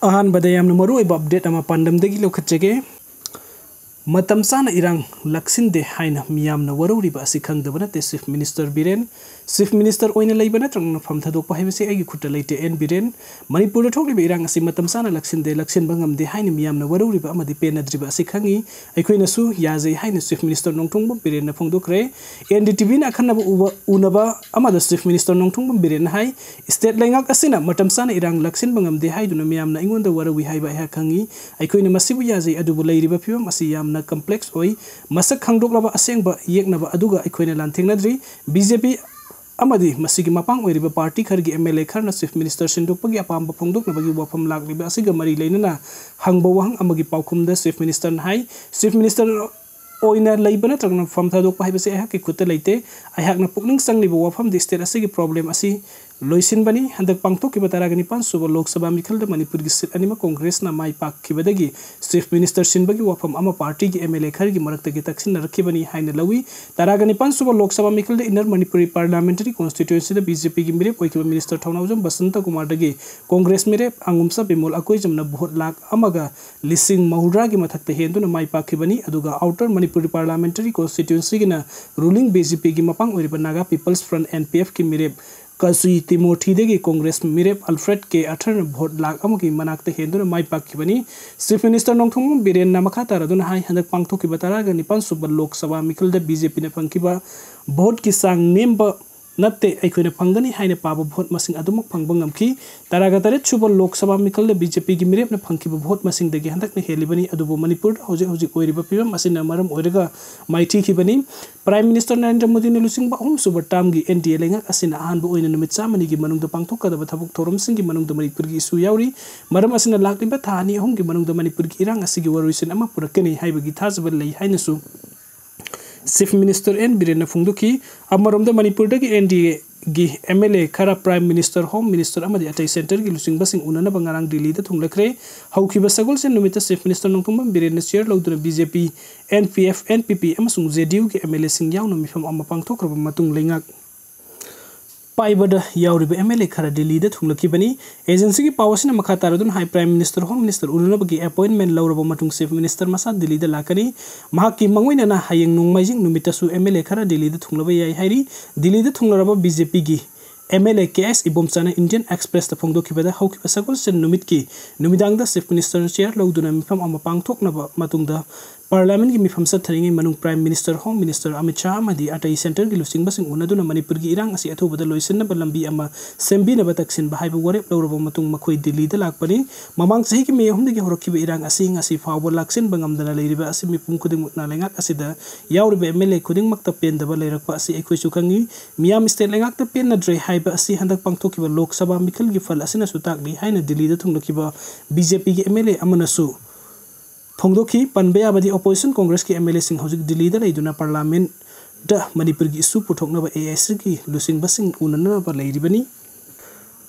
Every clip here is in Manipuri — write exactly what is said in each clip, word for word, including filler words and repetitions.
ꯑꯍꯥꯟꯕꯗ ꯌꯥꯝꯅ ꯃꯔꯨꯑꯣꯏꯕ ꯑꯞꯗꯦꯠ ꯑꯃ ꯄꯥꯟꯗꯝꯗꯒꯤ ꯂꯧꯈꯠꯆꯒꯦ꯫ ꯃꯇꯝ ꯆꯥꯅ ꯏꯔꯥꯡ ꯂꯥꯛꯁꯤꯟꯗꯦ ꯍꯥꯏꯅ ꯃꯤꯌꯥꯝꯅ ꯋꯥꯔꯧꯔꯤꯕ ꯑꯁꯤ ꯈꯪꯗꯕ ꯅꯠꯇꯦ꯫ Chief minister Biren, chief minister ꯑꯣꯏꯅ ꯂꯩꯕ ꯅꯠꯇ꯭ꯔꯒ ꯅꯐꯝ ꯊꯥꯗꯣꯛꯄ ꯍꯥꯏꯕꯁꯤ ꯑꯩꯒꯤ ꯈꯨꯠꯇ ꯂꯩꯇꯦ꯫ ꯑꯦꯟ ꯕꯤꯔꯦꯟ, ꯃꯅꯤꯄꯨꯔꯗ ꯊꯣꯛꯂꯤꯕ ꯏꯔꯥꯡ ꯑꯁꯤ ꯃꯇꯝ ꯆꯥꯅ ꯂꯥꯛꯁꯤꯟꯗꯦ, ꯂꯥꯛꯁꯤꯟꯕ ꯉꯝꯗꯦ ꯍꯥꯏꯅ ꯃꯤꯌꯥꯝꯅ ꯋꯥꯔꯧꯔꯤꯕ ꯑꯃꯗꯤ ꯄꯦꯟꯅꯗ꯭ꯔꯤꯕ ꯑꯁꯤ ꯈꯪꯏ꯫ ꯑꯩꯈꯣꯏꯅꯁꯨ ꯌꯥꯖꯩ ꯍꯥꯏꯅ ꯆꯤꯐ ꯃꯤꯅꯤꯁꯇꯔ ꯅꯣꯡꯊꯣꯝꯕꯝ ꯕꯤꯔꯦꯟꯅ ꯐꯣꯡꯗꯣꯛꯈ꯭ꯔꯦ꯫ ꯑꯦꯟ ꯗꯤ ꯇꯤ ꯚꯤꯅ ꯑꯈꯟꯅꯕ ꯎꯕ, ꯎꯅꯕ ꯑꯃꯗ ꯆꯤꯐ ꯃꯤꯅꯤꯁꯇꯔ ꯅꯣꯡꯊꯣꯝꯕꯝ ꯕꯤꯔꯦꯟꯅ ꯍꯥꯏ, ꯁ꯭ꯇꯦꯠ ꯂꯩꯉꯥꯛ ꯑꯁꯤꯅ ꯃꯇꯝ ꯆꯥꯅ ꯏꯔꯥꯡ ꯂꯥꯛꯁꯤꯟꯕ ꯉꯝꯗꯦ ꯍꯥꯏꯗꯨꯅ ꯃꯤꯌꯥꯝꯅ ꯑꯩꯉꯣꯟꯗ ꯋꯥꯔꯧꯏ ꯍꯥꯏꯕ ꯑꯩꯍꯥꯛ ꯈꯪꯏ꯫ ꯑꯩꯈꯣꯏꯅ ꯃꯁꯤꯕꯨ ꯌꯥꯖꯩ, ꯑꯗꯨꯕꯨ ꯂꯩꯔꯤꯕ ꯐꯤꯕꯝ ꯑꯁꯤ ꯌꯥꯝꯅ ꯀꯝꯄ꯭ꯂꯦꯛꯁ ꯑꯣꯏ꯫ ꯃꯁꯛ ꯈꯪꯗꯣꯛꯂꯕ ꯑꯁꯦꯡꯕ ꯌꯦꯛꯅꯕ ꯑꯗꯨꯒ ꯑꯩꯈꯣꯏꯅ ꯂꯥꯟꯊꯦꯡꯅꯗ꯭ꯔꯤ꯫ ꯕꯤ ꯖꯦ ꯄꯤ ꯑꯃꯗꯤ ꯃꯁꯤꯒꯤ ꯃꯄꯥꯡ ꯑꯣꯏꯔꯤꯕ ꯄꯥꯔꯇꯤ ꯈꯔꯒꯤ ꯑꯦꯝ ꯑꯦꯜ ꯑꯦ ꯈꯔꯅ ꯆꯤꯐ ꯃꯤꯅꯤꯁꯇꯔ ꯁꯤꯟꯗꯣꯛꯄꯒꯤ ꯑꯄꯥꯝꯕ ꯐꯣꯡꯗꯣꯛꯅꯕꯒꯤ ꯋꯥꯐꯝ ꯂꯥꯛꯂꯤꯕ ꯑꯁꯤꯒ ꯃꯔꯤ ꯂꯩꯅꯅ ꯍꯪꯕ ꯋꯥꯍꯪ ꯑꯃꯒꯤ ꯄꯥꯎꯈꯨꯝꯗ ꯆꯤꯐ ꯃꯤꯅꯤꯁꯇꯔꯅ ꯍꯥꯏ, ꯆꯤꯐ ꯃꯤꯅꯤꯁꯇꯔ ꯑꯣꯏꯅ ꯂꯩꯕ ꯅꯠꯇ꯭ꯔꯒꯅ ꯐꯝ ꯊꯥꯗꯣꯛꯄ ꯍꯥꯏꯕꯁꯤ ꯑꯩꯍꯥꯛꯀꯤ ꯈꯨꯠꯇ ꯂꯩꯇꯦ꯫ ꯑꯩꯍꯥꯛꯅ ꯄꯨꯛꯅꯤꯡ ꯆꯪꯂꯤꯕ ꯋꯥꯐꯝꯗꯤ ꯁ꯭ꯇꯦꯠ ꯑꯁꯤꯒꯤ ꯄ꯭ꯔꯣꯕ꯭ꯂꯦꯝ ꯑꯁꯤ ꯂꯣꯏꯁꯤꯟꯕꯅꯤ꯫ ꯍꯟꯗꯛ ꯄꯥꯡꯊꯣꯛꯈꯤꯕ ꯇꯔꯥꯒ ꯅꯤꯄꯥꯟ ꯁꯨꯕ ꯂꯣꯛ ꯁꯚꯥ ꯃꯤꯈꯜꯗ ꯃꯅꯤꯄꯨꯔꯒꯤ ꯁꯤꯠ ꯑꯅꯤꯃꯛ ꯀꯣꯡꯒ꯭ꯔꯦꯁꯅ ꯃꯥꯏ ꯄꯥꯛꯈꯤꯕꯗꯒꯤ ꯆꯤꯐ ꯃꯤꯅꯤꯁꯇꯔ ꯁꯤꯟꯕꯒꯤ ꯋꯥꯐꯝ ꯑꯃ ꯄꯥꯔꯇꯤꯒꯤ ꯑꯦꯝ ꯑꯦꯜ ꯑꯦ ꯈꯔꯒꯤ ꯃꯔꯛꯇꯒꯤ ꯇꯛꯁꯤꯟꯅꯔꯛꯈꯤꯕꯅꯤ ꯍꯥꯏꯅ ꯂꯧꯏ꯫ ꯇꯔꯥꯒ ꯅꯤꯄꯥꯟ ꯁꯨꯕ ꯂꯣꯛ ꯁꯚꯥ ꯃꯤꯈꯜꯗ ꯏꯟꯅꯔ ꯃꯅꯤꯄꯨꯔꯤ ꯄꯥꯔꯂꯤꯌꯥꯃꯦꯟꯇꯔꯤ ꯀꯣꯟꯁꯇꯤꯇ꯭ꯋꯦꯟꯁꯤꯗ ꯕꯤ ꯖꯦ ꯄꯤꯒꯤ ꯃꯤꯔꯦꯞ ꯑꯣꯏꯈꯤꯕ ꯃꯤꯅꯤꯁꯇꯔ ꯊꯧꯅꯥꯎꯖꯝ ꯕꯁꯟꯇ ꯀꯨꯃꯥꯔꯗꯒꯤ ꯀꯣꯡꯒ꯭ꯔꯦꯁ ꯃꯤꯔꯦꯞ ꯑꯉꯨꯝꯆꯥ ꯕꯤꯃꯣꯜ ꯑꯀꯣꯏꯖꯝꯅ ꯚꯣꯠ ꯂꯥꯈ ꯑꯃꯒ ꯂꯤꯁꯤꯡ ꯃꯧꯗ꯭ꯔꯥꯒꯤ ꯃꯊꯛꯇ ꯍꯦꯟꯗꯨꯅ ꯃꯥꯏ ꯄꯥꯛꯈꯤꯕꯅꯤ꯫ ꯑꯗꯨꯒ ꯑꯥꯎꯇꯔ ꯃꯅꯤꯄꯨꯔꯤ ꯄꯥꯔꯂꯤꯌꯥꯃꯦꯟꯇꯔꯤ ꯀꯣꯟꯁꯇꯤꯇ꯭ꯋꯦꯟꯁꯤꯒꯤꯅ ꯔꯨꯂꯤꯡ ꯕꯤ ꯖꯦ ꯄꯤꯒꯤ ꯃꯄꯥꯡ ꯑꯣꯏꯔꯤꯕ Naga people's front, N P ꯑꯦꯐꯀꯤ ꯃꯤꯔꯦꯞ ꯀꯖꯨꯏ ꯇꯤꯃꯣꯊꯤꯗꯒꯤ ꯀꯣꯡꯒ꯭ꯔꯦꯁ ꯃꯤꯔꯦꯞ ꯑꯜꯐ꯭ꯔꯦꯗ ꯀꯦ ꯑꯊꯔꯅ ꯚꯣꯠ ꯂꯥꯈ ꯑꯃꯒꯤ ꯃꯅꯥꯛꯇ ꯍꯦꯟꯗꯨꯅ ꯃꯥꯏ ꯄꯥꯛꯈꯤꯕꯅꯤ꯫ ꯆꯤꯐ ꯃꯤꯅꯤꯁꯇꯔ ꯅꯣꯡꯊꯣꯝꯕꯝ ꯕꯤꯔꯦꯟꯅ ꯃꯈꯥ ꯇꯥꯔꯗꯨꯅ ꯍꯥꯏ, ꯍꯟꯗꯛ ꯄꯥꯡꯊꯣꯛꯈꯤꯕ ꯇꯔꯥꯒ ꯅꯤꯄꯥꯟ ꯁꯨꯕ ꯂꯣꯛ ꯁꯚꯥ ꯃꯤꯈꯜꯗ ꯕꯤ ꯖꯦ ꯄꯤꯅ ꯐꯪꯈꯤꯕ ꯚꯣꯠꯀꯤ ꯆꯥꯡ ꯅꯦꯝꯕ ꯅꯠꯇꯦ, ꯑꯩꯈꯣꯏꯅ ꯐꯪꯒꯅꯤ ꯍꯥꯏꯅ ꯄꯥꯕ ꯚꯣꯠ ꯃꯁꯤꯡ ꯑꯗꯨꯃꯛ ꯐꯪꯕ ꯉꯝꯈꯤ꯫ ꯇꯔꯥꯒ ꯇꯔꯦꯠ ꯁꯨꯕ ꯂꯣꯛ ꯁꯚꯥ ꯃꯤꯈꯜꯗ ꯕꯤ ꯖꯦ ꯄꯤꯒꯤ ꯃꯤꯔꯦꯞꯅ ꯐꯪꯈꯤꯕ ꯚꯣꯠ ꯃꯁꯤꯡꯗꯒꯤ ꯍꯟꯗꯛꯅ ꯍꯦꯜꯂꯤꯕꯅꯤ꯫ ꯑꯗꯨꯕꯨ ꯃꯅꯤꯄꯨꯔꯗ ꯍꯧꯖꯤꯛ ꯍꯧꯖꯤꯛ ꯑꯣꯏꯔꯤꯕ ꯐꯤꯕꯝ ꯑꯁꯤꯅ ꯃꯔꯝ ꯑꯣꯏꯔꯒ ꯃꯥꯏꯊꯤꯈꯤꯕꯅꯤ꯫ ꯄ꯭ꯔꯥꯏꯝ ꯃꯤꯅꯤꯁꯇꯔ ꯅꯔꯦꯟꯗ꯭ꯔ ꯃꯣꯗꯤꯅ ꯂꯨꯆꯤꯡꯕ ꯑꯍꯨꯝꯁꯨꯕ ꯇꯥꯔꯝꯒꯤ ꯑꯦꯟ ꯗꯤ ꯑꯦ ꯂꯩꯉꯥꯛ ꯑꯁꯤꯅ ꯑꯍꯥꯟꯕ ꯑꯣꯏꯅ ꯅꯨꯃꯤꯠ ꯆꯥꯝꯃꯅꯤꯒꯤ ꯃꯅꯨꯡꯗ ꯄꯥꯡꯊꯣꯛꯀꯗꯕ ꯊꯕꯛ ꯊꯧꯔꯝꯁꯤꯡꯒꯤ ꯃꯅꯨꯡꯗ ꯃꯅꯤꯄꯨꯔꯒꯤ ꯏꯁꯨ ꯌꯥꯎꯔꯤ꯫ ꯃꯔꯝ ꯑꯁꯤꯅ ꯂꯥꯛꯂꯤꯕ ꯊꯥ ꯑꯅꯤ ꯑꯍꯨꯝꯒꯤ ꯃꯅꯨꯡꯗ ꯃꯅꯤꯄꯨꯔꯒꯤ ꯏꯔꯥꯡ ꯑꯁꯤꯒꯤ ꯋꯥꯔꯣꯏꯁꯤꯟ ꯑꯃ ꯄꯨꯔꯛꯀꯅꯤ ꯍꯥꯏꯕꯒꯤ ꯊꯥꯖꯕ ꯂꯩ ꯍꯥꯏꯅꯁꯨ ꯆꯤꯐ ꯃꯤꯅꯤꯁꯇꯔ ꯑꯦꯟ ꯕꯤꯔꯦꯟꯅ ꯐꯣꯡꯗꯣꯛꯈꯤ꯫ ꯑꯃꯔꯣꯝꯗ ꯃꯅꯤꯄꯨꯔꯗꯒꯤ ꯑꯦꯟ ꯗꯤ ꯑꯦꯒꯤ ꯑꯦꯝ ꯑꯦꯜ ꯑꯦ ꯈꯔ ꯄ꯭ꯔꯥꯏꯝ ꯃꯤꯅꯤꯁꯇꯔ, ꯍꯣꯝ ꯃꯤꯅꯤꯁꯇꯔ ꯑꯃꯗꯤ ꯑꯇꯩ ꯁꯦꯟꯇꯔꯒꯤ ꯂꯨꯆꯤꯡꯕꯁꯤꯡ ꯎꯅꯅꯕ ꯉꯔꯥꯡ ꯗꯤꯜꯂꯤꯗ ꯊꯨꯡꯂꯈ꯭ꯔꯦ꯫ ꯍꯧꯈꯤꯕ ꯁꯒꯣꯜꯁꯦꯟ ꯅꯨꯃꯤꯠꯇ ꯆꯤꯐ ꯃꯤꯅꯤꯁꯇꯔ ꯅꯣꯡꯊꯣꯝꯕꯝ ꯕꯤꯔꯦꯟꯅ ꯆꯤꯌꯔ ꯂꯧꯗꯨꯅ B J P, N P F, N P P ꯑꯃꯁꯨꯡ ꯖꯦ ꯗꯤ ꯌꯨꯒꯤ ꯑꯦꯝ ꯑꯦꯜ ꯑꯦꯁꯤꯡ ꯌꯥꯎꯅ ꯃꯤꯐꯝ ꯑꯃ ꯄꯥꯡꯊꯣꯛꯈ꯭ꯔꯕ ꯃꯇꯨꯡ ꯂꯩꯉꯥꯛ ꯄꯥꯏꯕꯗ ꯌꯥꯎꯔꯤꯕ ꯑꯦꯝ ꯑꯦꯜ ꯑꯦ ꯈꯔ ꯗꯤꯜꯂꯤꯗ ꯊꯨꯡꯂꯛꯈꯤꯕꯅꯤ꯫ ꯑꯦꯖꯦꯟꯁꯤꯒꯤ ꯄꯥꯎ ꯑꯁꯤꯅ ꯃꯈꯥ ꯇꯥꯔꯗꯨꯅ ꯍꯥꯏ, Prime Minister, Home Minister ꯎꯅꯅꯕꯒꯤ appointment ꯂꯧꯔꯕ ꯃꯇꯨꯡ Chief Minister ꯃꯁꯥ ꯗꯤꯜꯂꯤꯗ ꯂꯥꯛꯀꯅꯤ꯫ ꯃꯍꯥꯛꯀꯤ ꯃꯥꯡꯑꯣꯏꯅꯅ ꯍꯌꯦꯡ ꯅꯣꯡꯃꯥꯏꯖꯤꯡ ꯅꯨꯃꯤꯠꯇꯁꯨ ꯑꯦꯝ ꯑꯦꯜ ꯑꯦ ꯈꯔ ꯗꯤꯜꯂꯤꯗ ꯊꯨꯡꯂꯕ ꯌꯥꯏ ꯍꯥꯏꯔꯤ꯫ ꯗꯤꯜꯂꯤꯗ ꯊꯨꯡꯂꯔꯕ ꯕꯤ ꯖꯦ ꯄꯤꯒꯤ M L A K S ꯏꯕꯣꯝꯆꯥꯅ Indian Expressꯇ ꯐꯣꯡꯗꯣꯛꯈꯤꯕꯗ, ꯍꯧꯈꯤꯕ ꯁꯒꯣꯜꯁꯦꯟ ꯅꯨꯃꯤꯠꯀꯤ ꯅꯨꯃꯤꯗꯥꯡꯗ Chief Minister chair ꯂꯧꯗꯨꯅ ꯃꯤꯐꯝ ꯑꯃ ꯄꯥꯡꯊꯣꯛꯅꯕ ꯃꯇꯨꯡꯗ Parliamentꯀꯤ ꯃꯤꯐꯝ ꯆꯠꯊꯔꯤꯉꯩ ꯃꯅꯨꯡ Prime Minister, Home Minister Amit Shah ꯑꯃꯗꯤ ꯑꯇꯩ centreꯒꯤ ꯂꯨꯆꯤꯡꯕꯁꯤꯡ ꯎꯅꯗꯨꯅ ꯃꯅꯤꯄꯨꯔꯒꯤ ꯏꯔꯥꯡ ꯑꯁꯤ ꯑꯊꯨꯕꯗ ꯂꯣꯏꯁꯤꯟꯅꯕ ꯂꯝꯕꯤ ꯑꯃ ꯁꯦꯝꯕꯤꯅꯕ ꯇꯛꯁꯤꯟꯕ ꯍꯥꯏꯕ ꯋꯥꯔꯦꯞ ꯂꯧꯔꯕ ꯃꯇꯨꯡ ꯃꯈꯣꯏ ꯗꯤꯜꯂꯤꯗ ꯂꯥꯛꯄꯅꯤ꯫ ꯃꯃꯥꯡ ꯆꯍꯤꯒꯤ ꯃꯦ ꯑꯍꯨꯝꯗꯒꯤ ꯍꯧꯔꯛꯈꯤꯕ ꯏꯔꯥꯡ ꯑꯁꯤ ꯉꯁꯤ ꯐꯥꯎꯕ ꯂꯥꯛꯁꯤꯟꯕ ꯉꯝꯗꯅ ꯂꯩꯔꯤꯕ ꯑꯁꯤ ꯃꯤꯄꯨꯝ ꯈꯨꯗꯤꯡꯃꯛꯅ ꯂꯩꯉꯥꯛ ꯑꯁꯤꯗ ꯌꯥꯎꯔꯤꯕ ꯑꯦꯝ ꯑꯦꯜ ꯑꯦ ꯈꯨꯗꯤꯡꯃꯛꯇ ꯄꯦꯟꯗꯕ ꯂꯩꯔꯛꯄ ꯑꯁꯤ ꯑꯩꯈꯣꯏꯁꯨ ꯈꯪꯏ꯫ ꯃꯤꯌꯥꯝ state ꯂꯩꯉꯥꯛꯇ ꯄꯦꯟꯅꯗ꯭ꯔꯦ ꯍꯥꯏꯕ ꯑꯁꯤ ꯍꯟꯗꯛ ꯄꯥꯡꯊꯣꯛꯈꯤꯕ ꯂꯣꯛ ꯁꯚꯥ ꯃꯤꯈꯜꯒꯤ ꯐꯜ ꯑꯁꯤꯅꯁꯨ ꯇꯥꯛꯂꯤ ꯍꯥꯏꯅ ꯗꯤꯜꯂꯤꯗ ꯊꯨꯡꯂꯛꯈꯤꯕ ꯕꯤ ꯖꯦ ꯄꯤꯒꯤ ꯑꯦꯝ ꯑꯦꯜ ꯑꯦ ꯑꯃꯅꯁꯨ ꯐꯣꯡꯗꯣꯛꯈꯤ꯫ ꯄꯟꯕ ꯌꯥꯕꯗꯤ opposition Congressꯀꯤ ꯑꯦꯝ ꯑꯦꯜ ꯑꯦꯁꯤꯡ ꯍꯧꯖꯤꯛ ꯗꯤꯜꯂꯤꯗ ꯂꯩꯗꯨꯅ Parliamentꯗ ꯃꯅꯤꯄꯨꯔꯒꯤ issue ꯄꯨꯊꯣꯛꯅꯕ ꯑꯦ ꯑꯥꯏ ꯁꯤꯒꯤ ꯂꯨꯆꯤꯡꯕꯁꯤꯡ ꯎꯅꯅꯕ ꯂꯩꯔꯤꯕꯅꯤ꯫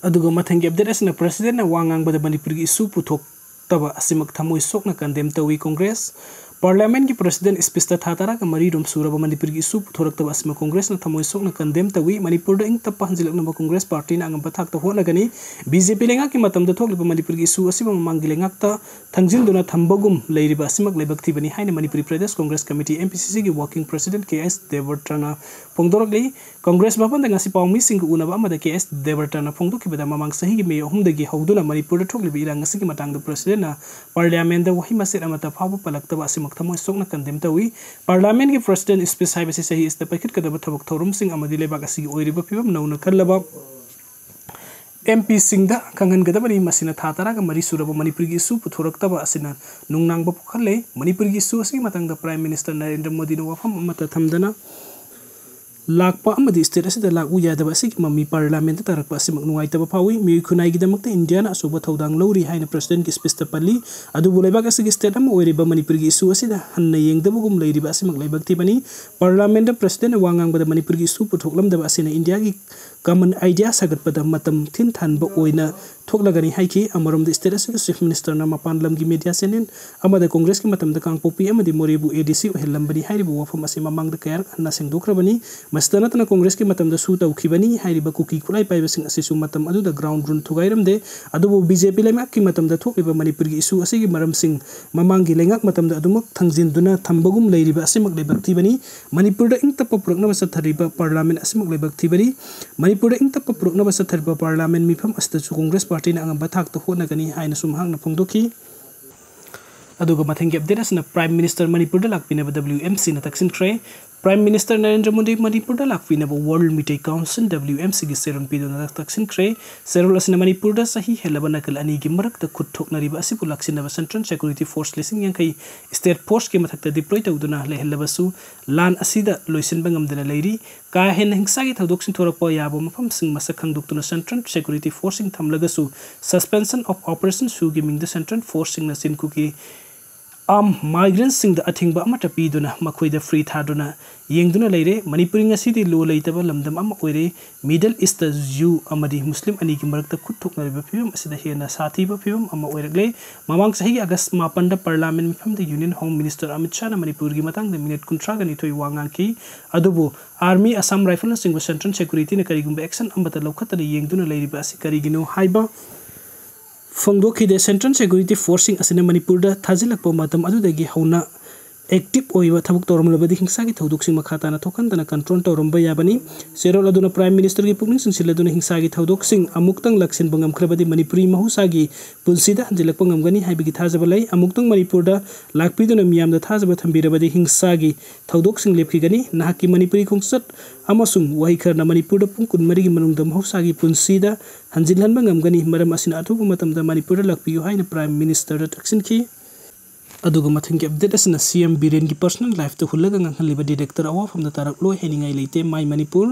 ꯑꯗꯨꯒ ꯃꯊꯪꯒꯤ update ꯑꯁꯤꯅ Presidentꯅ ꯋꯥ ꯉꯥꯡꯕꯗ ꯃꯅꯤꯄꯨꯔꯒꯤ issue ꯄꯨꯊꯣꯛꯇꯕ ꯑꯁꯤꯃꯛ ꯊꯃꯣꯏ ꯁꯣꯛꯅ condemn ꯇꯧꯏ Congress꯫ Parliamentꯀꯤ President speechꯇ ꯊꯥ ꯇꯔꯥꯒ ꯃꯔꯤ ꯔꯣꯝ ꯁꯨꯔꯕ ꯃꯅꯤꯄꯨꯔꯒꯤ issue ꯄꯨꯊꯣꯔꯛꯇꯕ ꯑꯁꯤꯃꯛ Congressꯅ ꯊꯃꯣꯏ ꯁꯣꯛꯅ condemn ꯇꯧꯏ꯫ ꯃꯅꯤꯄꯨꯔꯗ ꯏꯪ ꯇꯞꯄ ꯍꯟꯖꯤꯜꯂꯛꯅꯕ Congress partyꯅ ꯑꯉꯝꯕ ꯊꯥꯛꯇ ꯍꯣꯠꯅꯒꯅꯤ꯫ ꯕꯤ ꯖꯦ ꯄꯤ ꯂꯩꯉꯥꯛꯀꯤ ꯃꯇꯝꯗ ꯊꯣꯛꯂꯤꯕ ꯃꯅꯤꯄꯨꯔꯒꯤ issue ꯑꯁꯤꯕꯨ ꯃꯃꯥꯡꯒꯤ ꯂꯩꯉꯥꯛꯇ ꯊꯪꯖꯤꯟꯗꯨꯅ ꯊꯝꯕꯒꯨꯝ ꯂꯩꯔꯤꯕ ꯑꯁꯤꯃꯛ ꯂꯥꯏꯕꯛ ꯊꯤꯕꯅꯤ ꯍꯥꯏꯅ Manipuri Pradesh Congress committee, M P ꯁꯤ ꯁꯤꯒꯤ working president ꯀꯦ ꯑꯦꯁ ꯗꯦꯕꯔꯇꯅ ꯐꯣꯡꯗꯣꯔꯛꯂꯤ꯫ ꯀꯣꯡꯒ꯭ꯔꯦꯁ ꯚꯕꯟꯗ ꯉꯁꯤ ꯄꯥꯎꯃꯤꯁꯤꯡꯒ ꯎꯅꯕ ꯑꯃꯗ ꯀꯦ ꯑꯦꯁ ꯗꯦꯕꯔꯇꯅ ꯐꯣꯡꯗꯣꯛꯈꯤꯕꯗ ꯃꯃꯥꯡ ꯆꯍꯤꯒꯤ ꯃꯦ ꯑꯍꯨꯝꯗꯒꯤ ꯍꯧꯗꯨꯅ ꯃꯅꯤꯄꯨꯔꯗ ꯊꯣꯛꯂꯤꯕ ꯏꯔꯥꯡ ꯑꯁꯤꯒꯤ ꯃꯇꯥꯡꯗ Presidentꯅ Parliamentꯗ ꯋꯥꯍꯩ ꯃꯆꯦꯠ ꯑꯃꯠꯇ ꯐꯥꯎꯕ ꯄꯜꯂꯛꯇꯕ ꯑꯁꯤꯃꯛ ꯊꯃꯣꯏ ꯁꯣꯛꯅ condemn ꯇꯧꯏ꯫ Parliamentꯀꯤ President speech ꯍꯥꯏꯕꯁꯤ ꯆꯍꯤ ꯑꯁꯤꯗ ꯄꯥꯏꯈꯠꯀꯗꯕ ꯊꯕꯛ ꯊꯧꯔꯝꯁꯤꯡ ꯑꯃꯗꯤ ꯂꯩꯕꯥꯛ ꯑꯁꯤꯒꯤ ꯑꯣꯏꯔꯤꯕ ꯐꯤꯕꯝ ꯅꯧꯅ ꯈꯜꯂꯕ ꯑꯦꯝ ꯄꯤꯁꯤꯡꯗ ꯈꯪꯍꯟꯒꯗꯕꯅꯤ꯫ ꯃꯁꯤꯅ ꯊꯥ ꯇꯔꯥꯒ ꯃꯔꯤ ꯁꯨꯔꯕ ꯃꯅꯤꯄꯨꯔꯒꯤ issue ꯄꯨꯊꯣꯔꯛꯇꯕ ꯑꯁꯤꯅ ꯅꯨꯡꯅꯥꯡꯕ ꯄꯣꯛꯍꯜꯂꯦ꯫ ꯃꯅꯤꯄꯨꯔꯒꯤ issue ꯑꯁꯤꯒꯤ ꯃꯇꯥꯡꯗ Prime Minister ꯅꯔꯦꯟꯗ꯭ꯔ ꯃꯣꯗꯤꯅ ꯋꯥꯐꯝ ꯑꯃꯠꯇ ꯊꯝꯗꯅ ꯂꯥꯛꯄ ꯑꯃꯗꯤ state ꯑꯁꯤꯗ ꯂꯥꯛꯎ ꯌꯥꯗꯕ ꯑꯁꯤꯒꯤ ꯃꯃꯤ Parliamentꯇ ꯇꯥꯔꯛꯄ ꯑꯁꯤꯃꯛ ꯅꯨꯡꯉꯥꯏꯇꯕ ꯐꯥꯎꯏ꯫ ꯃꯤꯑꯣꯏ ꯈꯨꯟꯅꯥꯏꯒꯤꯗꯃꯛꯇ ꯏꯟꯗꯤꯌꯥꯅ ꯑꯆꯧꯕ ꯊꯧꯗꯥꯡ ꯂꯧꯔꯤ ꯍꯥꯏꯅ Presidentꯀꯤ speechꯇ ꯄꯜꯂꯤ꯫ ꯑꯗꯨꯕꯨ ꯂꯩꯕꯥꯛ ꯑꯁꯤꯒꯤ state ꯑꯃ ꯑꯣꯏꯔꯤꯕ ꯃꯅꯤꯄꯨꯔꯒꯤ issue ꯑꯁꯤꯗ ꯍꯟꯅ ꯌꯦꯡꯗꯕꯒꯨꯝ ꯂꯩꯔꯤꯕ ꯑꯁꯤꯃꯛ ꯂꯥꯏꯕꯛ ꯊꯤꯕꯅꯤ꯫ Parliamentꯇ Presidentꯅ ꯋꯥ ꯉꯥꯡꯕꯗ ꯃꯅꯤꯄꯨꯔꯒꯤ issue ꯄꯨꯊꯣꯛꯂꯝꯗꯕ ꯑꯁꯤꯅ ꯏꯟꯗꯤꯌꯥꯒꯤ common idea ꯁꯥꯒꯠꯄꯗ ꯃꯇꯝ ꯊꯤꯟꯊꯍꯟꯕ ꯑꯣꯏꯅ ꯊꯣꯛꯂꯒꯅꯤ ꯍꯥꯏꯈꯤ꯫ ꯑꯃꯔꯣꯝꯗ state ꯑꯁꯤꯒꯤ Chief Ministerꯅ ꯃꯄꯥꯟ ꯂꯝꯒꯤ media channel ꯑꯃꯗ Congressꯀꯤ ꯃꯇꯝꯗ ꯀꯥꯡꯄꯣꯛꯄꯤ ꯑꯃꯗꯤ ꯃꯣꯔꯦꯕꯨ ADC ꯑꯣꯏꯍꯜꯂꯝꯕꯅꯤ ꯍꯥꯏꯔꯤꯕ ꯋꯥꯐꯝ ꯑꯁꯤ ꯃꯃꯥꯡꯗ ꯀꯌꯥꯔꯛ ꯍꯟꯅ ꯁꯦꯡꯗꯣꯛꯈ꯭ꯔꯕꯅꯤ꯫ ꯃꯁꯤꯇ ꯅꯠꯇꯅ Congressꯀꯤ ꯃꯇꯝꯗꯁꯨ ꯇꯧꯈꯤꯕꯅꯤ꯫ ꯍꯥꯏꯔꯤꯕ ꯀꯨꯀꯤ ꯈꯨꯠꯂꯥꯏ ꯄꯥꯏꯕꯁꯤꯡ ꯑꯁꯤꯁꯨ ꯃꯇꯝ ꯑꯗꯨꯗ ground rule ꯊꯨꯒꯥꯏꯔꯝꯗꯦ꯫ ꯑꯗꯨꯕꯨ BJP ꯂꯩꯉꯥꯛꯀꯤ ꯃꯇꯝꯗ ꯊꯣꯛꯂꯤꯕ ꯃꯅꯤꯄꯨꯔꯒꯤ issue ꯑꯁꯤꯒꯤ ꯃꯔꯝꯁꯤꯡ ꯃꯃꯥꯡꯒꯤ ꯂꯩꯉꯥꯛ ꯃꯇꯝꯗ ꯑꯗꯨꯃꯛ ꯊꯝꯖꯤꯟꯗꯨꯅ ꯊꯝꯕꯒꯨꯝ ꯂꯩꯔꯤꯕ ꯑꯁꯤꯃꯛ ꯂꯥꯏꯕꯛ ꯊꯤꯕꯅꯤ꯫ ꯃꯅꯤꯄꯨꯔꯗ ꯏꯪ ꯇꯞꯄ ꯄꯨꯔꯛꯅꯕ ꯆꯠꯊꯔꯤꯕ parliament ꯑꯁꯤꯃꯛ ꯂꯥꯏꯕꯛ ꯊꯤꯕꯅꯤ꯫ ꯃꯅꯤꯄꯨꯔꯗ ꯏꯪ ꯇꯞꯄ ꯄꯨꯔꯛꯅꯕ ꯆꯠꯊꯔꯤꯕ parliament ꯃꯤꯐꯝ ꯑꯁꯤꯗꯁꯨ Congress partyꯅ ꯑꯉꯝꯕ ꯊꯥꯛꯇ ꯍꯣꯠꯅꯒꯅꯤ ꯍꯥꯏꯅꯁꯨ ꯃꯍꯥꯛꯅ ꯐꯣꯡꯗꯣꯛꯈꯤ꯫ ꯑꯗꯨꯒ ꯃꯊꯪꯒꯤ update ꯑꯁꯤꯅ Prime Minister ꯃꯅꯤꯄꯨꯔꯗ ꯂꯥꯛꯄꯤꯅꯕ WMCꯅ ꯇꯛꯁꯤꯟꯈ꯭ꯔꯦ꯫ Prime Minister ꯅꯔꯦꯟꯗ꯭ꯔ ꯃꯣꯗꯤ ꯃꯅꯤꯄꯨꯔꯗ ꯂꯥꯛꯄꯤꯅꯕ World Meitei Council WMCꯒꯤ ꯆꯦꯔꯣꯜ ꯄꯤꯗꯨꯅ ꯇꯛꯁꯤꯟꯈ꯭ꯔꯦ꯫ ꯆꯦꯔꯣꯜ ꯑꯁꯤꯅ ꯃꯅꯤꯄꯨꯔꯗ ꯆꯍꯤ ꯍꯦꯜꯂꯕ ꯅꯥꯀꯜ ꯑꯅꯤꯒꯤ ꯃꯔꯛꯇ ꯈꯨꯠ ꯊꯣꯛꯅꯔꯤꯕ ꯑꯁꯤꯕꯨ ꯂꯥꯛꯁꯤꯟꯅꯕ Central Security Force ꯂꯤꯁꯤꯡ ꯌꯥꯡꯈꯩ, state forceꯀꯤ ꯃꯊꯛꯇ deploy ꯇꯧꯗꯨꯅ ꯂꯩꯍꯜꯂꯕꯁꯨ ꯂꯥꯟ ꯑꯁꯤꯗ ꯂꯣꯏꯁꯤꯟꯕ ꯉꯝꯗꯅ ꯂꯩꯔꯤ꯫ ꯀꯥ ꯍꯦꯟꯅ ꯍꯤꯡꯁꯥꯒꯤ ꯊꯧꯗꯣꯛꯁꯤꯡ ꯊꯣꯔꯛꯄ ꯌꯥꯕ ꯃꯐꯝꯁꯤꯡ ꯃꯁꯛ ꯈꯪꯗꯣꯛꯇꯨꯅ Central Security Forceꯁꯤꯡ ꯊꯝꯂꯒꯁꯨ Suspension of Operations ꯁꯨꯒꯤ ꯃꯤꯡꯗ Central Forceꯁꯤꯡꯅ ꯆꯤꯟꯈꯨꯒꯤ armed migrantꯁꯤꯡꯗ ꯑꯊꯤꯡꯕ ꯑꯃꯠꯇ ꯄꯤꯗꯨꯅ ꯃꯈꯣꯏꯗ free ꯊꯥꯗꯨꯅ ꯌꯦꯡꯗꯨꯅ ꯂꯩꯔꯦ꯫ ꯃꯅꯤꯄꯨꯔꯤ ꯉꯁꯤꯗꯤ ꯂꯣ ꯂꯩꯇꯕ ꯂꯝꯗꯝ ꯑꯃ ꯑꯣꯏꯔꯦ꯫ Middle Eastꯇ Jew ꯑꯃꯗꯤ Muslim ꯑꯅꯤꯒꯤ ꯃꯔꯛꯇ ꯈꯨꯠ ꯊꯣꯛꯅꯔꯤꯕ ꯐꯤꯕꯝ ꯑꯁꯤꯗ ꯍꯦꯟꯅ ꯁꯥꯊꯤꯕ ꯐꯤꯕꯝ ꯑꯃ ꯑꯣꯏꯔꯛꯂꯦ꯫ ꯃꯃꯥꯡ ꯆꯍꯤꯒꯤ August ꯃꯥꯄꯟꯗ parliament ꯃꯤꯐꯝꯗ Union Home Minister Amit ꯁꯥꯍꯅ ꯃꯅꯤꯄꯨꯔꯒꯤ ꯃꯇꯥꯡꯗ minute ꯀꯨꯟꯊ꯭ꯔꯥꯒ ꯅꯤꯊꯣꯏ ꯋꯥ ꯉꯥꯡꯈꯤ꯫ ꯑꯗꯨꯕꯨ Army, Assam Riflesꯅꯆꯤꯡꯕ Central Securityꯅ ꯀꯔꯤꯒꯨꯝꯕ action ꯑꯃꯠꯇ ꯂꯧꯈꯠꯇꯅ ꯌꯦꯡꯗꯨꯅ ꯂꯩꯔꯤꯕ ꯑꯁꯤ ꯀꯔꯤꯒꯤꯅꯣ ꯍꯥꯏꯕ ꯐꯣꯡꯗꯣꯛꯈꯤꯗꯦ꯫ Central Security Forceꯁꯤꯡ ꯑꯁꯤꯅ ꯃꯅꯤꯄꯨꯔꯗ ꯊꯥꯖꯤꯜꯂꯛꯄ ꯃꯇꯝ ꯑꯗꯨꯗꯒꯤ ꯍꯧꯅ active ꯑꯣꯏꯕ ꯊꯕꯛ ꯇꯧꯔꯝꯂꯕꯗꯤ ꯍꯤꯡꯁꯥꯒꯤ ꯊꯧꯗꯣꯛꯁꯤꯡ ꯃꯈꯥ ꯇꯥꯅ ꯊꯣꯛꯍꯟꯗꯅ control ꯇꯧꯔꯝꯕ ꯌꯥꯕꯅꯤ꯫ ꯆꯦꯔꯣꯜ ꯑꯗꯨꯅ Prime Ministerꯒꯤ ꯄꯨꯛꯅꯤꯡ ꯆꯤꯡꯁꯤꯜꯂꯗꯨꯅ ꯍꯤꯡꯁꯥꯒꯤ ꯊꯧꯗꯣꯛꯁꯤꯡ ꯑꯃꯨꯛꯇꯪ ꯂꯥꯛꯁꯤꯟꯕ ꯉꯝꯈ꯭ꯔꯕꯗꯤ ꯃꯅꯤꯄꯨꯔꯤ ꯃꯍꯧꯁꯥꯒꯤ ꯄꯨꯟꯁꯤꯗ ꯍꯟꯖꯤꯜꯂꯛꯄ ꯉꯝꯒꯅꯤ ꯍꯥꯏꯕꯒꯤ ꯊꯥꯖꯕ ꯂꯩ꯫ ꯑꯃꯨꯛꯇꯪ ꯃꯅꯤꯄꯨꯔꯗ ꯂꯥꯛꯄꯤꯗꯨꯅ ꯃꯤꯌꯥꯝꯗ ꯊꯥꯖꯕ ꯊꯝꯕꯤꯔꯕꯗꯤ ꯍꯤꯡꯁꯥꯒꯤ ꯊꯧꯗꯣꯛꯁꯤꯡ ꯂꯦꯞꯈꯤꯒꯅꯤ꯫ ꯅꯍꯥꯛꯀꯤ ꯃꯅꯤꯄꯨꯔꯤ ꯈꯣꯡꯆꯠ ꯑꯃꯁꯨꯡ ꯋꯥꯍꯩ ꯈꯔꯅ ꯃꯅꯤꯄꯨꯔꯗ ꯄꯨꯡ ꯀꯨꯟꯃꯔꯤꯒꯤ ꯃꯅꯨꯡꯗ ꯃꯍꯧꯁꯥꯒꯤ ꯄꯨꯟꯁꯤꯗ ꯍꯟꯖꯤꯜꯍꯟꯕ ꯉꯝꯒꯅꯤ꯫ ꯃꯔꯝ ꯑꯁꯤꯅ ꯑꯊꯨꯕ ꯃꯇꯝꯗ ꯃꯅꯤꯄꯨꯔꯗ ꯂꯥꯛꯄꯤꯌꯨ ꯍꯥꯏꯅ Prime Ministerꯗ ꯇꯛꯁꯤꯟꯈꯤ꯫ ꯑꯗꯨꯒ ꯃꯊꯪꯒꯤ update ꯑꯁꯤꯅ CM ꯕꯤꯔꯦꯟꯒꯤ personal lifeꯇ ꯍꯨꯜꯂꯒ ꯉꯥꯡꯍꯜꯂꯤꯕ director ꯑꯋꯥꯐꯝꯗ ꯇꯥꯔꯛꯂꯣꯏ ꯍꯥꯏꯅꯤꯡꯉꯥꯏ ꯂꯩꯇꯦ꯫ My Manipur꯫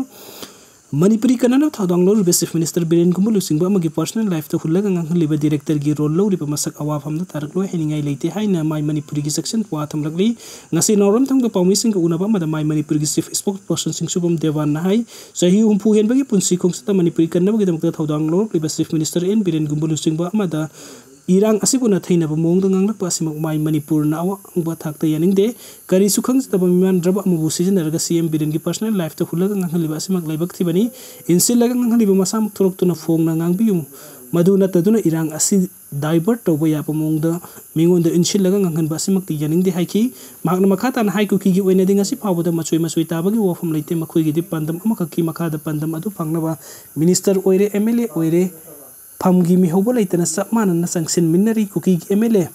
ꯃꯅꯤꯄꯨꯔꯤ ꯀꯟꯅꯅꯕ ꯊꯧꯗꯥꯡ ꯂꯧꯔꯤꯕ Chief Minister ꯕꯤꯔꯦꯟꯒꯨꯝꯕ ꯂꯨꯆꯤꯡꯕ ꯑꯃꯒꯤ personal lifeꯇ ꯍꯨꯜꯂꯒ ꯉꯥꯡꯍꯜꯂꯤꯕ directorꯒꯤ role ꯂꯧꯔꯤꯕ ꯃꯁꯛ ꯑꯋꯥꯐꯝꯗ ꯇꯥꯔꯛꯂꯣꯏ ꯍꯥꯏꯅꯤꯡꯉꯥꯏ ꯂꯩꯇꯦ ꯍꯥꯏꯅ My ꯃꯅꯤꯄꯨꯔꯤꯒꯤ ꯆꯦꯛꯁꯤꯟ ꯋꯥ ꯊꯝꯂꯛꯂꯤ꯫ ꯉꯁꯤ ꯅꯥꯎꯔꯦꯝꯊꯪꯗ ꯄꯥꯎꯃꯤꯁꯤꯡꯒ ꯎꯅꯕ ꯑꯃꯗ My ꯃꯅꯤꯄꯨꯔꯒꯤ Chief Spokesperson ꯁꯤꯡꯁꯨꯕꯝ ꯗꯦꯋꯥꯟꯅ ꯍꯥꯏ, ꯆꯍꯤ ꯍꯨꯝꯐꯨ ꯍꯦꯟꯕꯒꯤ ꯄꯨꯟꯁꯤ ꯈꯣꯡꯆꯠꯇ ꯃꯅꯤꯄꯨꯔꯤ ꯀꯟꯅꯕꯒꯤꯗꯃꯛꯇ ꯊꯧꯗꯥꯡ ꯂꯧꯔꯛꯂꯤꯕ Chief Minister ꯑꯦꯟ ꯕꯤꯔꯦꯟꯒꯨꯝꯕ ꯂꯨꯆꯤꯡꯕ ꯑꯃꯗ ꯏꯔꯥꯡ ꯑꯁꯤꯕꯨ ꯅꯥꯊꯩꯅꯕ ꯃꯑꯣꯡꯗ ꯉꯥꯡꯂꯛꯄ ꯑꯁꯤꯃꯛ My ꯃꯅꯤꯄꯨꯔꯅ ꯑꯋꯥꯡꯕ ꯊꯥꯛꯇ ꯌꯥꯅꯤꯡꯗꯦ꯫ ꯀꯔꯤꯁꯨ ꯈꯪꯖꯗꯕ ꯃꯤꯃꯥꯟꯅꯗ꯭ꯔꯕ ꯑꯃꯕꯨ ꯁꯤꯖꯤꯟꯅꯔꯒ C M ꯕꯤꯔꯦꯟꯒꯤ personal lifeꯇ ꯍꯨꯜꯂꯒ ꯉꯥꯡꯍꯜꯂꯤꯕ ꯑꯁꯤꯃꯛ ꯂꯥꯏꯕꯛ ꯊꯤꯕꯅꯤ꯫ ꯏꯟꯁꯤꯜꯂꯒ ꯉꯥꯡꯍꯜꯂꯤꯕ ꯃꯁꯥꯃꯛ ꯊꯣꯔꯛꯇꯨꯅ ꯐꯣꯡꯅ ꯉꯥꯡꯕꯤꯌꯨ꯫ ꯃꯗꯨ ꯅꯠꯇꯗꯨꯅ ꯏꯔꯥꯡ ꯑꯁꯤ divert ꯇꯧꯕ ꯌꯥꯕ ꯃꯑꯣꯡꯗ ꯃꯤꯉꯣꯟꯗ ꯏꯟꯁꯤꯜꯂꯒ ꯉꯥꯡꯍꯟꯕ ꯑꯁꯤꯃꯛꯇꯤ ꯌꯥꯅꯤꯡꯗꯦ ꯍꯥꯏꯈꯤ꯫ ꯃꯍꯥꯛꯅ ꯃꯈꯥ ꯇꯥꯅ ꯍꯥꯏ, ꯀꯨꯀꯤꯒꯤ ꯑꯣꯏꯅꯗꯤ ꯉꯁꯤ ꯐꯥꯎꯕꯗ ꯃꯆꯣꯏ ꯃꯆꯣꯏ ꯇꯥꯕꯒꯤ ꯋꯥꯐꯝ ꯂꯩꯇꯦ꯫ ꯃꯈꯣꯏꯒꯤꯗꯤ ꯄꯥꯟꯗꯝ ꯑꯃꯈꯛꯀꯤ ꯃꯈꯥꯗ ꯄꯥꯟꯗꯝ ꯑꯗꯨ ꯐꯪꯅꯕ Minister ꯑꯣꯏꯔꯦ, M L A ꯑꯣꯏꯔꯦ, ꯐꯝꯒꯤ ꯃꯤꯍꯧꯕ ꯂꯩꯇꯅ ꯆꯞ ꯃꯥꯟꯅꯅ ꯆꯪꯁꯤꯟꯃꯤꯟꯅꯔꯤ꯫ ꯀꯨꯀꯤꯒꯤ M L A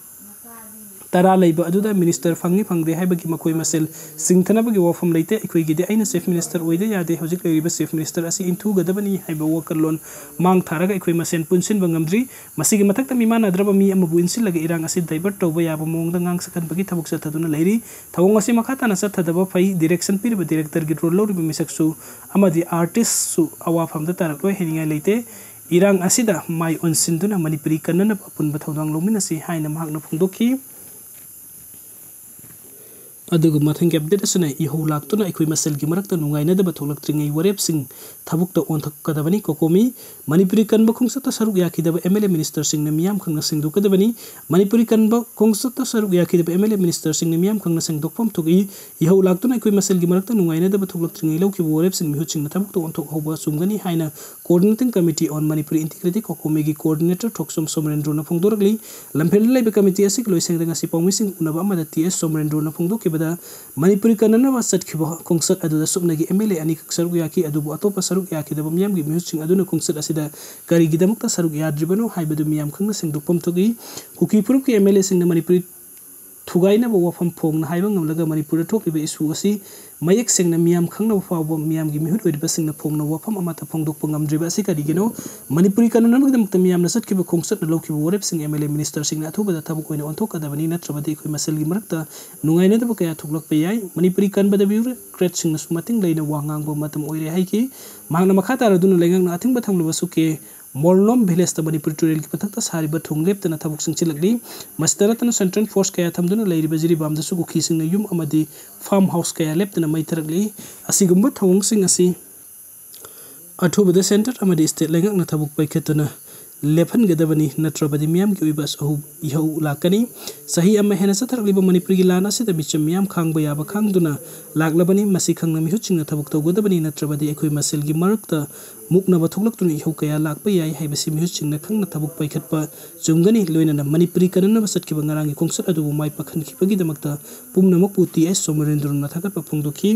ꯇꯔꯥ ꯂꯩꯕ ꯑꯗꯨꯗ Minister ꯐꯪꯏ ꯐꯪꯗꯦ ꯍꯥꯏꯕꯒꯤ ꯃꯈꯣꯏ ꯃꯁꯦꯜ ꯆꯤꯡꯊꯅꯕꯒꯤ ꯋꯥꯐꯝ ꯂꯩꯇꯦ꯫ ꯑꯩꯈꯣꯏꯒꯤꯗꯤ ꯑꯩꯅ Chief Minister ꯑꯣꯏꯗ ꯌꯥꯗꯦ꯫ ꯍꯧꯖꯤꯛ ꯂꯩꯔꯤꯕ Chief Minister ꯑꯁꯤ ꯏꯟꯊꯨꯒꯗꯕꯅꯤ ꯍꯥꯏꯕ ꯋꯥꯈꯜꯂꯣꯟ ꯃꯥꯡ ꯊꯥꯔꯒ ꯑꯩꯈꯣꯏ ꯃꯁꯦꯟ ꯄꯨꯟꯁꯤꯟꯕ ꯉꯝꯗ꯭ꯔꯤ꯫ ꯃꯁꯤꯒꯤ ꯃꯊꯛꯇ ꯃꯤꯃꯥꯟꯅꯗ꯭ꯔꯕ ꯃꯤ ꯑꯃꯕꯨ ꯏꯟꯁꯤꯜꯂꯒ ꯏꯔꯥꯡ ꯑꯁꯤ divert ꯇꯧꯕ ꯌꯥꯕ ꯃꯑꯣꯡꯗ ꯉꯥꯡ ꯁꯛꯍꯟꯕꯒꯤ ꯊꯕꯛ ꯆꯠꯊꯗꯨꯅ ꯂꯩꯔꯤ꯫ ꯊꯧꯑꯣꯡ ꯑꯁꯤ ꯃꯈꯥ ꯇꯥꯅ ꯆꯠꯊꯗꯕ ꯐꯩ꯫ Direction ꯄꯤꯔꯤꯕ directorꯒꯤ role ꯂꯧꯔꯤꯕ ꯃꯤꯁꯛꯁꯨ ꯑꯃꯗꯤ artistꯁꯨ ꯑꯋꯥꯐꯝꯗ ꯇꯥꯔꯛꯂꯣꯏ ꯍꯥꯏꯅꯤꯡꯉꯥꯏ ꯂꯩꯇꯦ꯫ ꯏꯔꯥꯡ ꯑꯁꯤꯗ ꯃꯥꯏ ꯑꯣꯟꯁꯤꯟꯗꯨꯅ ꯃꯅꯤꯄꯨꯔꯤ ꯀꯟꯅꯅꯕ ꯑꯄꯨꯟꯕ ꯊꯧꯗꯥꯡ ꯂꯧꯃꯤꯟꯅꯁꯤ ꯍꯥꯏꯅ ꯃꯍꯥꯛꯅ ꯐꯣꯡꯗꯣꯛꯈꯤ꯫ ꯑꯗꯨꯒ ꯃꯊꯪꯒꯤ update ꯑꯁꯤꯅ ꯏꯍꯧ ꯂꯥꯛꯇꯨꯅ ꯑꯩꯈꯣꯏ ꯃꯁꯦꯜꯒꯤ ꯃꯔꯛꯇ ꯅꯨꯡꯉꯥꯏꯅꯗꯕ ꯊꯣꯛꯂꯛꯇ꯭ꯔꯤꯉꯩ ꯋꯥꯔꯦꯞꯁꯤꯡ ꯊꯕꯛꯇ ꯑꯣꯟꯊꯣꯛꯀꯗꯕꯅꯤ꯫ COCOMI, ꯃꯅꯤꯄꯨꯔꯤ ꯀꯟꯕ ꯈꯣꯡꯆꯠꯇ ꯁꯔꯨꯛ ꯌꯥꯈꯤꯗꯕ M L A ministerꯁꯤꯡꯅ ꯃꯤꯌꯥꯝ ꯈꯪꯅ ꯁꯦꯡꯗꯣꯛꯀꯗꯕꯅꯤ꯫ ꯃꯅꯤꯄꯨꯔꯤ ꯀꯟꯕ ꯈꯣꯡꯆꯠꯇ ꯁꯔꯨꯛ ꯌꯥꯈꯤꯗꯕ M L A ministerꯁꯤꯡꯅ ꯃꯤꯌꯥꯝ ꯈꯪꯅ ꯁꯦꯡꯗꯣꯛꯐꯝ ꯊꯣꯛꯏ꯫ ꯏꯍꯧ ꯂꯥꯛꯇꯨꯅ ꯑꯩꯈꯣꯏ ꯃꯁꯦꯜꯒꯤ ꯃꯔꯛꯇ ꯅꯨꯡꯉꯥꯏꯅꯗꯕ ꯊꯣꯛꯂꯛꯇ꯭ꯔꯤꯉꯩ ꯂꯧꯈꯤꯕ ꯋꯥꯔꯦꯞꯁꯤꯡ ꯃꯤꯍꯨꯠꯁꯤꯡꯅ ꯊꯕꯛꯇ ꯑꯣꯟꯊꯣꯛꯍꯧꯕ ꯆꯨꯝꯒꯅꯤ ꯍꯥꯏꯅ Coordinating Committee on Manipuri Integrity, COCOMIꯒꯤ coordinator ꯊꯣꯛꯆꯣꯝ ꯁꯣꯃꯔꯦꯟꯗ꯭ꯔꯣꯅ ꯐꯣꯡꯗꯣꯔꯛꯂꯤ꯫ ꯂꯝꯐꯦꯜꯗ ꯂꯩꯕ committee ꯑꯁꯤꯒꯤ ꯂꯣꯏꯁꯪꯗ ꯉꯁꯤ ꯄꯥꯎꯃꯤꯁꯤꯡ ꯎꯅꯕ ꯑꯃꯗ T S ꯁꯣꯃꯔꯦꯟꯗ꯭ꯔꯣꯅ ꯐꯣꯡꯗꯣꯛꯈꯤꯕꯗ, ꯃꯅꯤꯄꯨꯔꯤ ꯀꯟꯅꯅꯕ ꯆꯠꯈꯤꯕ ꯈꯣꯡꯆꯠ ꯑꯗꯨꯗ ꯁꯨꯞꯅꯒꯤ M L A ꯑꯅꯤꯈꯛ ꯁꯔꯨꯛ ꯌꯥꯈꯤ, ꯑꯗꯨꯕꯨ ꯑꯇꯣꯞꯄ ꯁꯔꯨꯛ ꯌꯥꯈꯤꯗꯕ ꯃꯤꯌꯥꯝꯒꯤ ꯃꯤꯍꯨꯠꯁꯤꯡ ꯑꯗꯨꯅ ꯈꯣꯡꯆꯠ ꯑꯁꯤꯗ ꯀꯔꯤꯒꯤꯗꯃꯛꯇ ꯁꯔꯨꯛ ꯌꯥꯗ꯭ꯔꯤꯕꯅꯣ ꯍꯥꯏꯕꯗꯨ ꯃꯤꯌꯥꯝ ꯈꯪꯅ ꯁꯦꯡꯗꯣꯛꯐꯝ ꯊꯣꯛꯏ꯫ ꯀꯨꯀꯤ ꯐꯨꯔꯨꯞꯀꯤ M L Aꯁꯤꯡꯅ ꯃꯅꯤꯄꯨꯔꯤ ꯊꯨꯒꯥꯏꯅꯕ ꯋꯥꯐꯝ ꯐꯣꯡꯅ ꯍꯥꯏꯕ ꯉꯝꯂꯒ ꯃꯅꯤꯄꯨꯔꯗ ꯊꯣꯛꯂꯤꯕ issue ꯑꯁꯤ ꯃꯌꯦꯛ ꯁꯦꯡꯅ ꯃꯤꯌꯥꯝ ꯈꯪꯅꯕ ꯐꯥꯎꯕ ꯃꯤꯌꯥꯝꯒꯤ ꯃꯤꯍꯨꯠ ꯑꯣꯏꯔꯤꯕꯁꯤꯡꯅ ꯐꯣꯡꯅ ꯋꯥꯐꯝ ꯑꯃꯠꯇ ꯐꯣꯡꯗꯣꯛꯄ ꯉꯝꯗ꯭ꯔꯤꯕ ꯑꯁꯤ ꯀꯔꯤꯒꯤꯅꯣ? ꯃꯅꯤꯄꯨꯔꯤ ꯀꯥꯟꯅꯅꯕꯒꯤꯗꯃꯛꯇ ꯃꯤꯌꯥꯝꯅ ꯆꯠꯈꯤꯕ ꯈꯣꯡꯆꯠꯅ ꯂꯧꯈꯤꯕ ꯋꯥꯔꯦꯞꯁꯤꯡ MLA ministerꯁꯤꯡꯅ ꯑꯊꯨꯕꯗ ꯊꯕꯛ ꯑꯣꯏꯅ ꯑꯣꯟꯊꯣꯛꯀꯗꯕꯅꯤ, ꯅꯠꯇ꯭ꯔꯕꯗꯤ ꯑꯩꯈꯣꯏ ꯃꯁꯦꯜꯒꯤ ꯃꯔꯛꯇ ꯅꯨꯡꯉꯥꯏꯅꯗꯕ ꯀꯌꯥ ꯊꯣꯛꯂꯛꯄ ꯌꯥꯏ꯫ ꯃꯅꯤꯄꯨꯔꯤ ꯀꯟꯕꯗ bureaucratꯁꯤꯡꯅꯁꯨ ꯃꯇꯤꯡ ꯂꯩꯅ ꯋꯥ ꯉꯥꯡꯕ ꯃꯇꯝ ꯑꯣꯏꯔꯦ ꯍꯥꯏꯈꯤ꯫ ꯃꯍꯥꯛꯅ ꯃꯈꯥ ꯇꯥꯔꯗꯨꯅ ꯂꯩꯉꯥꯛꯅ ꯑꯊꯤꯡꯕ ꯊꯝꯂꯕꯁꯨ ꯀꯦ ꯃꯣꯔꯂꯣꯝ villageꯇ ꯃꯅꯤꯄꯨꯔ ꯇꯨꯔꯦꯜꯒꯤ ꯃꯊꯛꯇ ꯁꯥꯔꯤꯕ ꯊꯣꯡ ꯂꯦꯞꯇꯅ ꯊꯕꯛꯁꯤꯡ ꯆꯤꯜꯂꯛꯂꯤ꯫ ꯃꯁꯤꯗ ꯅꯠꯇꯅ central force ꯀꯌꯥ ꯊꯝꯗꯨꯅ ꯂꯩꯔꯤꯕ ꯖꯤꯔꯤꯕꯥꯝꯗꯁꯨ ꯀꯨꯀꯤꯁꯤꯡꯅ ꯌꯨꯝ ꯑꯃꯗꯤ farm house ꯀꯌꯥ ꯂꯦꯞꯇꯅ ꯃꯩ ꯊꯥꯔꯛꯂꯤ꯫ ꯑꯁꯤꯒꯨꯝꯕ ꯊꯧꯑꯣꯡꯁꯤꯡ ꯑꯁꯤ ꯑꯊꯨꯕꯗ centre ꯑꯃꯗꯤ state ꯂꯩꯉꯥꯛꯅ ꯊꯕꯛ ꯄꯥꯏꯈꯠꯇꯨꯅ ꯂꯦꯞꯍꯟꯒꯗꯕꯅꯤ, ꯅꯠꯇ꯭ꯔꯕꯗꯤ ꯃꯤꯌꯥꯝꯒꯤ ꯑꯣꯏꯕ ꯑꯍꯧ-, ꯏꯍꯧ ꯂꯥꯛꯀꯅꯤ꯫ ꯆꯍꯤ ꯑꯃ ꯍꯦꯟꯅ ꯆꯠꯊꯔꯛꯂꯤꯕ ꯃꯅꯤꯄꯨꯔꯒꯤ ꯂꯥꯟ ꯑꯁꯤꯗ ꯃꯤꯆꯝ ꯃꯤꯌꯥꯝ ꯈꯥꯡꯕ ꯌꯥꯕ ꯈꯥꯡꯗꯨꯅ ꯂꯥꯛꯂꯕꯅꯤ꯫ ꯃꯁꯤ ꯈꯪꯅ ꯃꯤꯍꯨꯠꯁꯤꯡꯅ ꯊꯕꯛ ꯇꯧꯒꯗꯕꯅꯤ, ꯅꯠꯇ꯭ꯔꯕꯗꯤ ꯑꯩꯈꯣꯏ ꯃꯁꯦꯜꯒꯤ ꯃꯔꯛꯇ ꯃꯨꯛꯅꯕ ꯊꯣꯛꯂꯛꯇꯨꯅ ꯏꯍꯧ ꯀꯌꯥ ꯂꯥꯛꯄ ꯌꯥꯏ ꯍꯥꯏꯕꯁꯤ ꯃꯤꯍꯨꯠꯁꯤꯡꯅ ꯈꯪꯅ ꯊꯕꯛ ꯄꯥꯏꯈꯠꯄ ꯆꯨꯝꯒꯅꯤ꯫ ꯂꯣꯏꯅꯅ ꯃꯅꯤꯄꯨꯔꯤ ꯀꯟꯅꯅꯕ ꯆꯠꯈꯤꯕ ꯉꯔꯥꯡꯒꯤ ꯈꯣꯡꯆꯠ ꯑꯗꯨꯕꯨ ꯃꯥꯏ ꯄꯥꯛꯍꯟꯈꯤꯕꯒꯤꯗꯃꯛꯇ ꯄꯨꯝꯅꯃꯛꯄꯨ T S ꯁꯣꯃꯔꯦꯟꯗ꯭ꯔꯅ ꯊꯥꯒꯠꯄ ꯐꯣꯡꯗꯣꯛꯈꯤ꯫